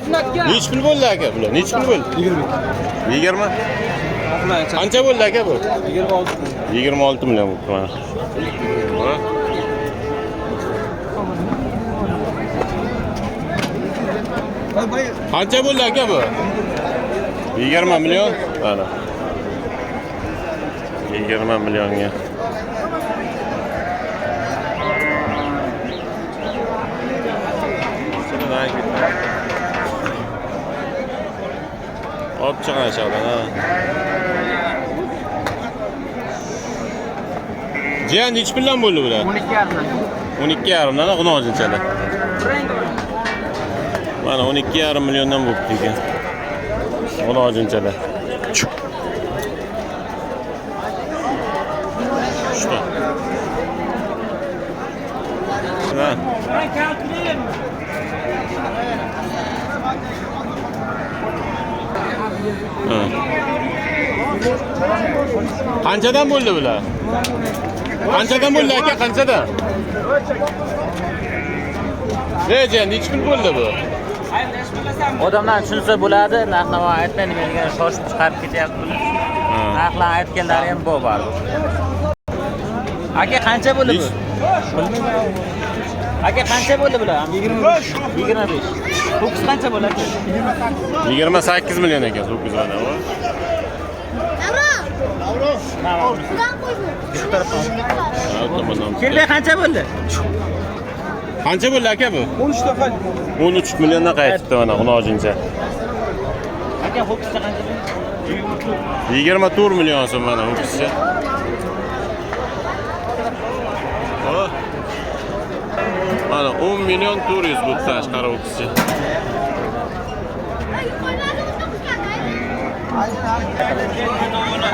Nechi pul bo'ldi aka bular? Nechi pul bo'ldi? 20. 20. Qancha bo'ldi aka bu? 26. 26 million bo'libdi mana. Ha? Qancha bo'ldi aka bu? 20 million. Mana. 20 millionga. Olib chiqan shaqdan ha. Jiyan nechi puldan bo'ldi bular? 12,5. 12,5 dan g'unojinchalar. Mana 12,5 milliondan bo'libdi ekan. G'unojinchalar. Uchta. Ha. Ha. Qanchadan bo'ldi bular? Qanchadan bo'ldi aka, qanchadan? Reja, nechi pul bo'ldi bu? Odamlar tushunsa bo'ladi, narx-navo aytmay nima degan shoshib chiqarib ketyapti bular. Narxlarni aytganlari ham bor baribir. Aka qancha bo'ldi bu? Aka qancha bo'ldi bular? 25. 25. Ho'kiz qancha bo'ldi aka? 28 million ekan ho'kiz mana bu. Ha, tomondan. Kelbay qancha bo'ldi? Qancha bo'ldi aka bu? 13 ta qaytdi. 13 milliondan qaytibdi mana g'unojincha. Aka ho'kizcha qancha bo'ldi? 24 million so'm mana ho'kizcha. Oh. Mana 10 million 400 bo'libdi tashqari ho'kizcha.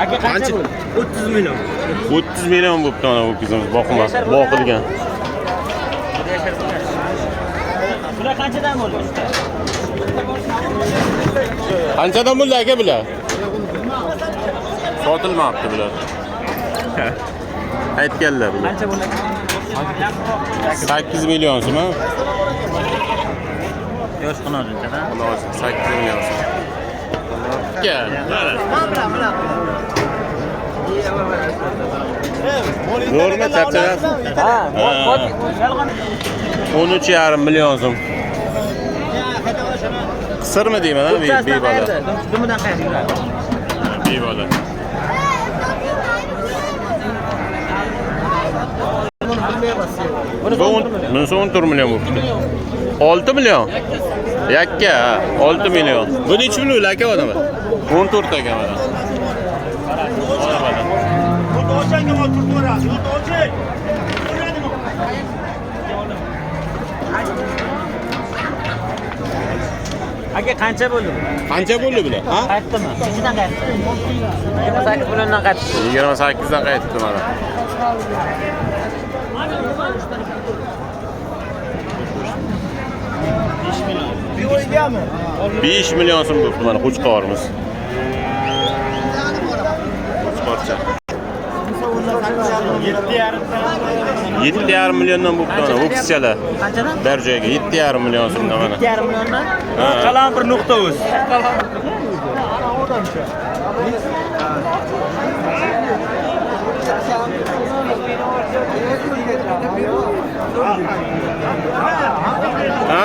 Aka qancha bo'ldi? 30 million. 30 million bo'libdi mana ho'kizimiz boqma, boqilgan. Bular qanchadan bo'ldi usta? Qanchadan bo'ldi aka bular? Sotilmabdi bular. Aytganlar bular. Qancha bo'ldi? 8 million so'm. Yosh qanojincha-da. Xulosa 8 million so'm. Aka, mana. Zo'rmi charchamayapsiz? Ha, Ha. 13,5 million so'm. Qisirmi deyman, ha, bebola. Dumidan qayerda yuradi? Bebola. Buni Bu bunisi 14 million bo'libdi. 6 million. Yakka, ha, 6 million. Bu nechi pul aka odam? 14 aka mana. Mana mana. Aka qancha bo'ldi? Qancha bo'ldi bular? Ha? Qaytdimi? Nechidan qaytdi? 28 milliondan qaytdi. 28 dan qaytibdi mana. 5 million so'm bo'libdi mana qo'chqorimiz. Qo'chqorcha. 7,5 milliondan bo'libdi mana ho'kizchalar. Qanchadan? Bir joyga 7,5 million so'mdan mana. 7,5 milliondan? Ha. Qalam bir nuqta o'z. Ha?